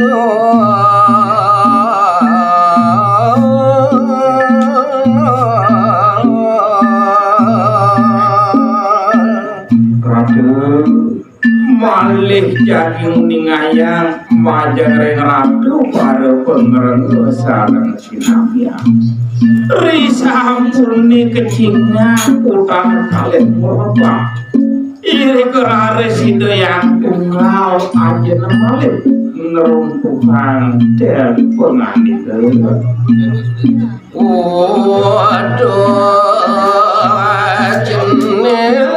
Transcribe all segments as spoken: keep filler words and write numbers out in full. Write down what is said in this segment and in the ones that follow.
Ratu, malih jagi nguningayang majeng ring Ratu para pangrengga sareng sinamian. Risampune kacingak utang kalih murba. Irika raris Ida Hyang Tunggal ajeng malih ngruntuhang tel pangandika. Waduh, cening.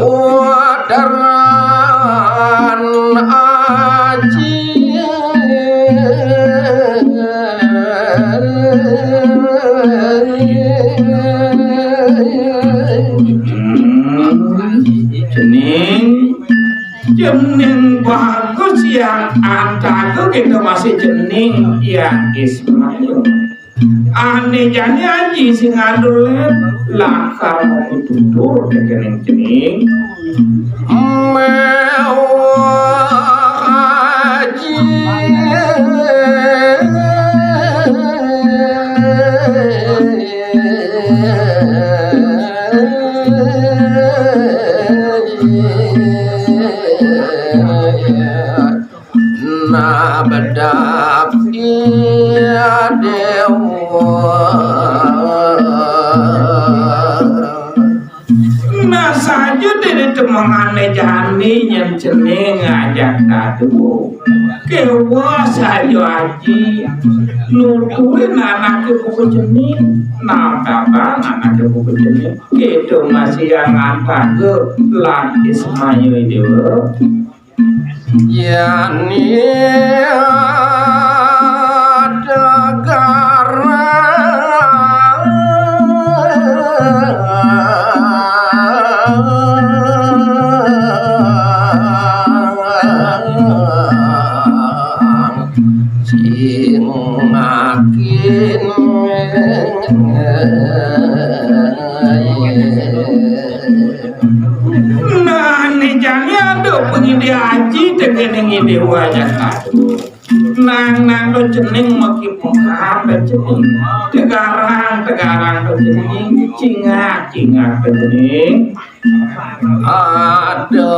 Wadaran aji. Hmm, cening. Cening bagus yang antaku kita masih cening yang Ismail. Ane jani aji sing adul lakar mau tutur dekening cening. Mewah aji. Nah, bedap iya dewa. Nah, saja dene temengane jani nyen cening ngajak dadua. Kewa saja aji. Nuturin anake buku cening. Nah, tambah anake buku cening. Kita masih yang antaga lan Ismail dewa. Yani negara sing makin. Nah, ni jani ada pengidi aji tekene ngide wajah satu. Nang nang do cening maki pengam do cening. Tegarang tegarang do cening. Cingak cingak do cening. Ada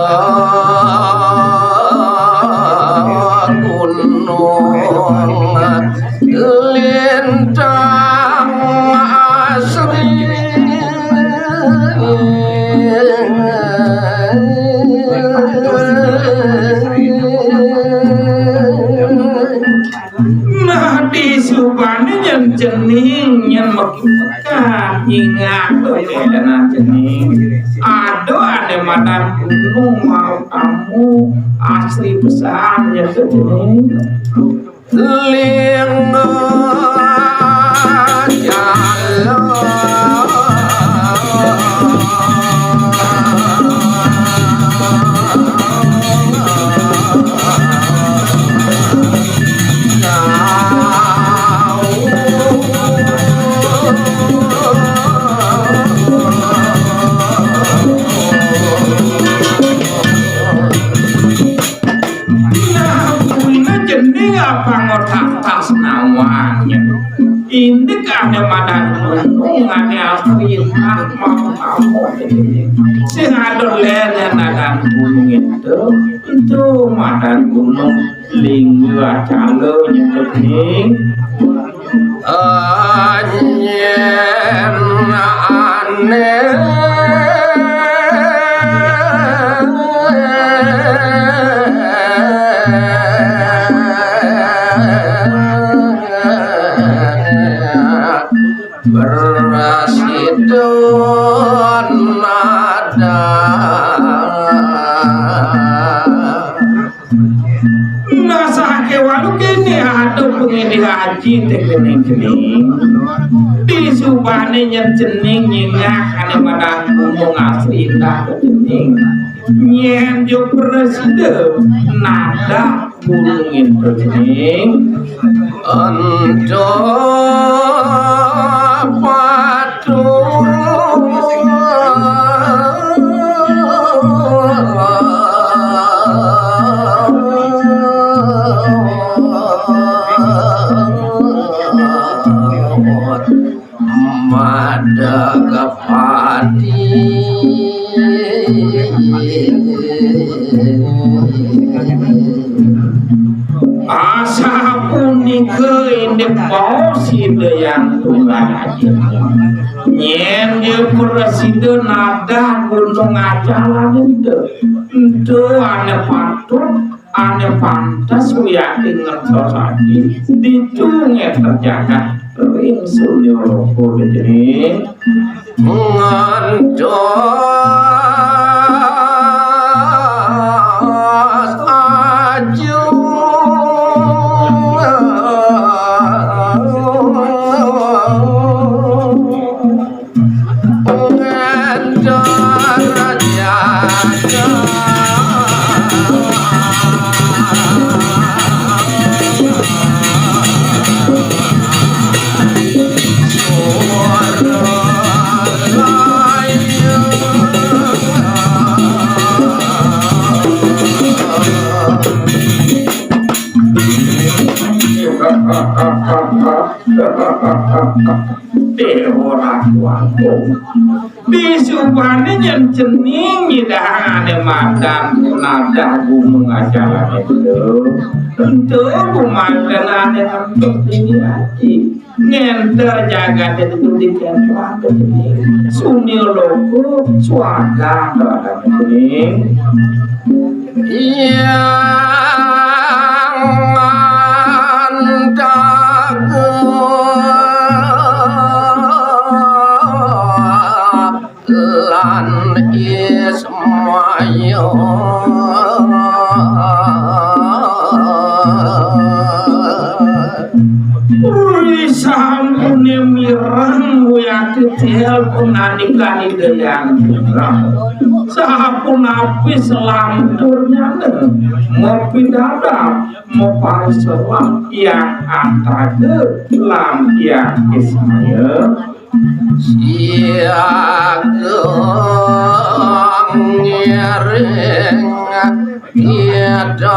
gunung lintang asri. Nah, disubane nyen cening, nyen mekimekah, ingat to, nyen cening. Ada ane madan gunung mau tamu asli pesan, nyen cening. Lingga jala. Nah, kuwina cening apa ngotak tas nawanya. Indik ane madan gunung ane asli nah mau tamu. Sing ada lene madan gunung itu, itu madan gunung Lingga Cala nyetup ning. Anyen ane beras itu nada. Nah, sake walu kene ada pengede haji te kene cening. Di subane nyen cening nyengak ane madan gunung asli indah ke cening. Nyen jo presida nada gunung itu cening. Ento patuh. Asapunika indik baos Ida Hyang Tunggal Aji. Nyén dia prasida nadah gunung ajalan ento. Ento ané patut, ané pantes wiakti ngertos ati. Ditu ngéter jagat ring sunya loka, Déning. Ngantos aju. Ngantos aju. Déwa Ratu Agung. Disubané nyén cening nyidang ané madan nadah gunung ajalan ento. Ento gumanten ané ngantos dini ati. Ngénter jagaté ditu dikemplang ka cening. Sunia loka swagang ka cening. Yang antaga lan Ismail. Ri sampuné mireng wiakti telepon andikané Ida Hyang Tunggal. Sapunapi selanturnyané mapidabdab, maparisolah Yang Antaga lan Yang Ismail. Siaga ngiring Ida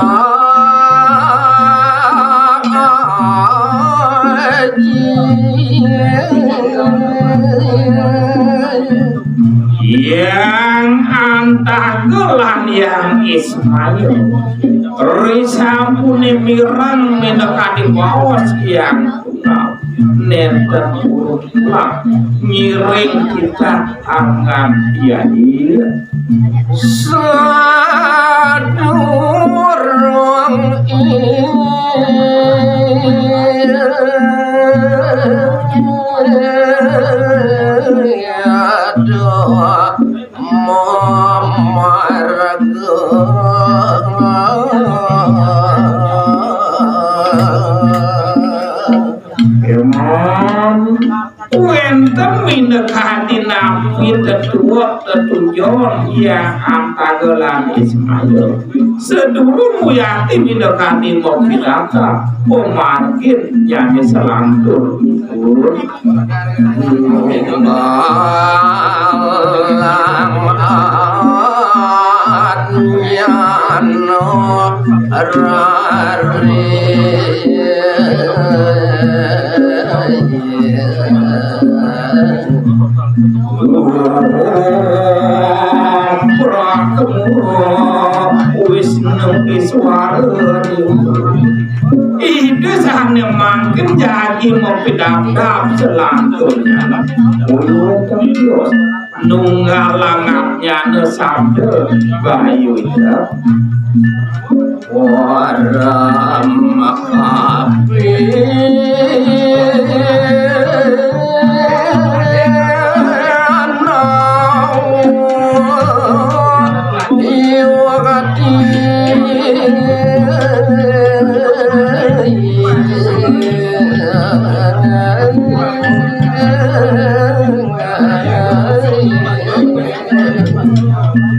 Aji. Yang Antaga lan Yang Ismail. Ri sampuné mireng minakadi baos Yang Tunggal. Nénten urung pulang ngiring titah anggan Kyai. Sadurung iya mamarga. Kémon wénten minakadi napi tetuek tetujon Yang Antaga lan Ismail. Sadurung wiakti minakadi mapidabdab, pamarginnyané salanturipun. Balang anyana rari. Pratma Wisnu Iswara. Ida sané mangkin jagi mapidabdab salanturnya. Ulun tembus nunggal langatnya sabda bayu ida. Waram api.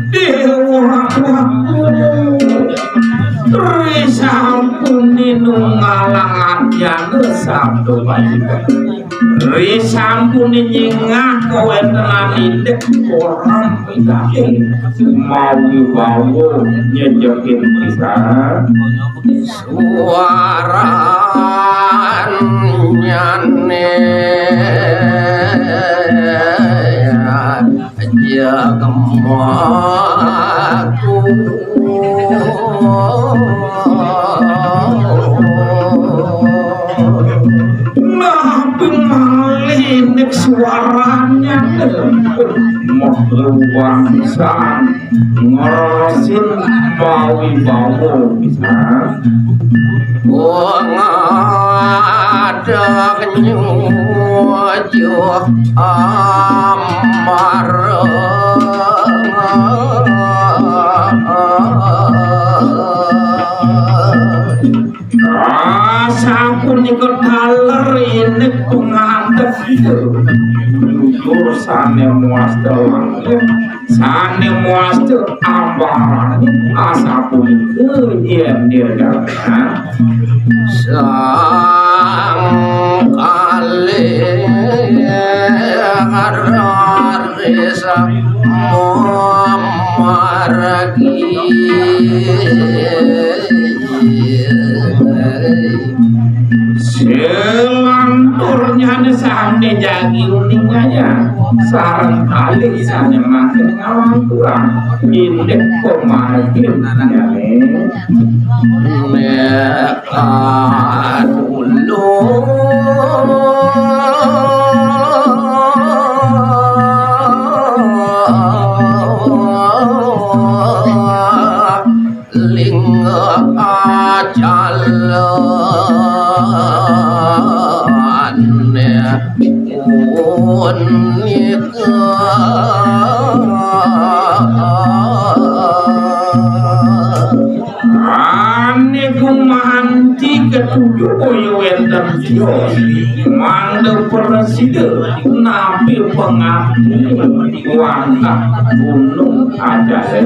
Déwa Prabu, ri sampuné nunggalang adyana sabda bayu. Ri sampuné nyingak kawéntenan indik koram wigaté mawibawa nyejekin pisan. Suarannyané Nah, pemalinik suaranya. Mah luwangsan ngorosin mawi bawa bisa. Wong ada nyuju amar. Ah, sapunika taler indik pangadeg. Jujur sane muasta langkung, sane muasta ambarane, ah, sapunika yen dirgana. Sang kalih raris mamargi. Selanturnyane sane jagi uningaya sareng kalih sane mangkin ngalanturang indik pamarginyane. Nek Aduh, lingga ajalane punika. Ane gumanti ketujuh boyo wenten tios, mangda prasida nampi pangapti wantah gunung ajale.